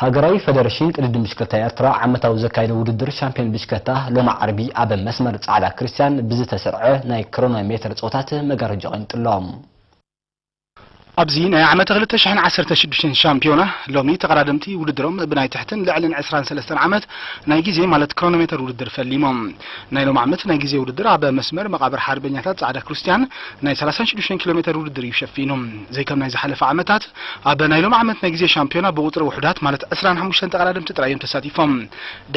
ሃገራዊ ፈደረሽን ቅድድም ብሽክለታ ኤርትራ ዓመታዊ ዘካየዶ ውድድር ሻምፒዮን ብሽክለታ ሎሚ ዓርቢ ኣብ መስመር ጻዕዳ ክርስቲያን ብዝተሰርዐ ናይ ክሮኖሜተር ጸወታት መጋረጃ ቀንጥሎ። ኣብዚ ናይ ዓመተ ክልተ ሽሕን ዓሰርተ ሽዱሽተን ሻምፒዮና ሎሚ ተቐዳደምቲ ውድድሮም ብናይ ትሕትን ልዕልን ዕስራን ሰለስተን ዓመት ናይ ግዜ ማለት ክሮኖሜተር ውድድር ፈሊሞም። ናይ ሎሚ ዓመት ናይ ግዜ ውድድር ኣብ መስመር መቓብር ሓርበኛታት ጻዕዳ ክርስቲያን ናይ ሰላሳን ሽዱሽተን ኪሎ ሜተር ውድድር እዩ ሸፊኑ። ዘይከም ናይ ዝሓለፈ ዓመታት ኣብ ናይ ሎሚ ዓመት ናይ ግዜ ሻምፒዮና ብቁጽሪ ውሑዳት ማለት ዕስራን ሓሙሽተን ተቐዳደምቲ ጥራይ እዮም ተሳቲፎም።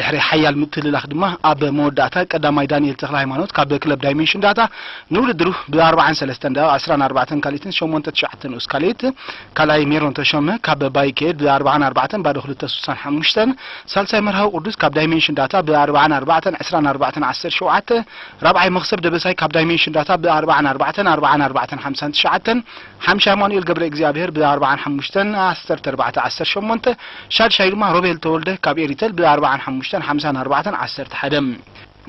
ድሕሪ ሓያል ምትልላኽ ድማ ኣብ መወዳእታ ቀዳማይ ዳንኤል ተኽለ ሃይማኖት ካብ ክለብ ዳይሜንሽን ዳታ ንውድድሩ ብ ኣርባዓን ሰለስተን ደቂቕ ዕስራን ኣርባዕተን ካልኢትን ሸሞንተ ትሽዓተ ንኡስ ካልኢት፣ ካልኣይ ሜሮን ተሾመ ካብ ባይኬድ ብ ኣርባዓን ኣርባዕተን ባዶ ክልተ ስሳን ሓሙሽተን፣ ሳልሳይ መርሃዊ ቅዱስ ካብ ዳይሜንሽን ዳታ ብ ኣርባዓን ኣርባዕተን ዕስራን ኣርባዕተን ዓሰርተ ሸውዓተ፣ ራብዓይ መኽሰብ ደበሳይ ካብ ዳይሜንሽን ዳታ ብ ኣርባዓን ኣርባዕተን ኣርባዓን ኣርባዕተን ሓምሳን ትሽዓተን፣ ሓምሻይ ኣማኑኤል ገብረ እግዚኣብሔር ብ ኣርባዓን ሓሙሽተን ዓሰርተ ኣርባዕተ ዓሰርተ ሸሞንተ፣ ሻድሻይ ድማ ሮቤል ተወልደ ካብ ኤሪተል ብ ኣርባዓን ሓሙሽተን ሓምሳን ኣርባዕተን ዓሰርተ ሓደ።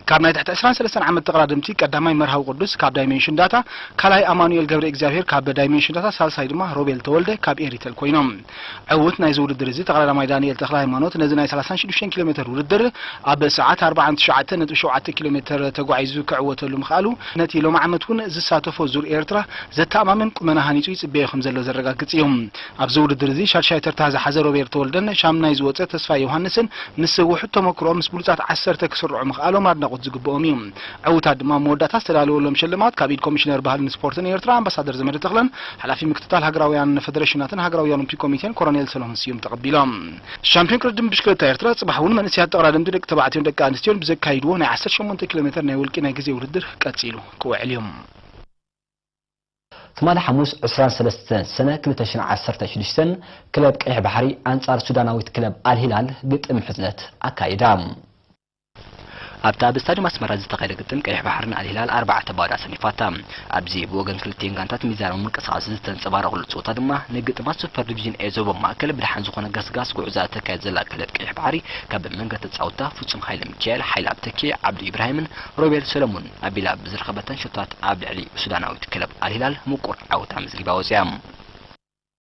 ካብ ናይ ትሕቲ ዕስራን ሰለስተን ዓመት ተቐዳደምቲ ቀዳማይ መርሃዊ ቅዱስ ካብ ዳይሜንሽን ዳታ፣ ካልኣይ ኣማኑኤል ገብረ እግዚኣብሔር ካብ ዳይሜንሽን ዳታ፣ ሳልሳይ ድማ ሮቤል ተወልደ ካብ ኤሪተል ኮይኖም። ዕውት ናይዚ ውድድር እዚ ተቐዳዳማይ ዳንኤል ተኽለ ሃይማኖት ነዚ ናይ ሰላሳን ሽዱሽተን ኪሎ ሜተር ውድድር ኣብ ሰዓት ኣርባዓን ትሽዓተን ነጥቢ ሸውዓተ ኪሎ ሜተር ተጓዒዙ ክዕወተሉ ምኽኣሉ ነቲ ሎሚ ዓመት እውን ዝሳተፎ ዙር ኤርትራ ዘተኣማምን ቁመና ሃኒጹ ይጽበዮ ከም ዘሎ ዘረጋግጽ እዩ። ኣብዚ ውድድር እዚ ሻድሻይ ተርታ ዝሓዘ ሮቤል ተወልደን ሻምናይ ዝወጸ ተስፋ ዮሃንስን ምስ ውሑድ ተመክሮኦም ምስ ብሉጻት ዓሰርተ ክስርዑ ምኽኣሎም ኣድናቖት ዝግብኦም እዩ። ዕዉታት ድማ ኣብ መወዳእታ ዝተዳለወሎም ሽልማት ካብ ኢድ ኮሚሽነር ባህልን ስፖርትን ኤርትራ ኣምባሳደር ዘመደ ተኽለን ሓላፊ ምክትታል ሃገራውያን ፈደረሽናትን ሃገራዊ ኦሎምፒክ ኮሚቴን ኮሎኔል ሰሎሞን ስዩም ተቐቢሎም። ሻምፒዮን ቅድድም ብሽክለታ ኤርትራ ጽባሕ እውን መንእሰያት ተቐዳደምቲ ደቂ ተባዕትዮን ደቂ ኣንስትዮን ብዘካይድዎ ናይ ዓሰርተ ሸሞንተ ኪሎ ሜተር ናይ ውልቂ ናይ ግዜ ውድድር ቀጺሉ ክውዕል እዩ። ትማሊ ሓሙስ ዕስራን ሰለስተን ሰነ ክልተ ሽሕን ዓሰርተ ሽዱሽተን ክለብ ቀይሕ ባሕሪ ኣንጻር ሱዳናዊት ክለብ ኣልሂላል ግጥም ሕጽነት ኣካይዳ። ኣብታ ኣብ ስታዲየም ኣስመራ ዝተኻየደ ግጥም ቀይሕ ባሕሪ ንኣልሂላል ኣርባዕተ ባዶ ኣሰኒፋታ። ኣብዚ ብወገን ክልቲኤን ጋንታት ሚዛናዊ ምንቅስቓስ ዝተንጸባረቐሉ ጸወታ ድማ ንግጥማት ሱፐር ዲቪዥን ኤ ዞባ ማእከል ብደሓን ዝኾነ ገስጋስ ጉዕዞ እተካየድ ዘላ ክለብ ቀይሕ ባሕሪ ካብ መንገዲ ተጻወትታ ፍጹም ሃይለ ሚካኤል፣ ሓይለ ኣብተኪ፣ ዓብዱ ኢብራሂምን ሮቤል ሰለሙን ኣቢላ ብዝረኸበተን ሸቶታት ኣብ ልዕሊ ሱዳናዊት ክለብ ኣልሂላል ምቁር ዓወት ኣመዝጊባ ወጺኣ።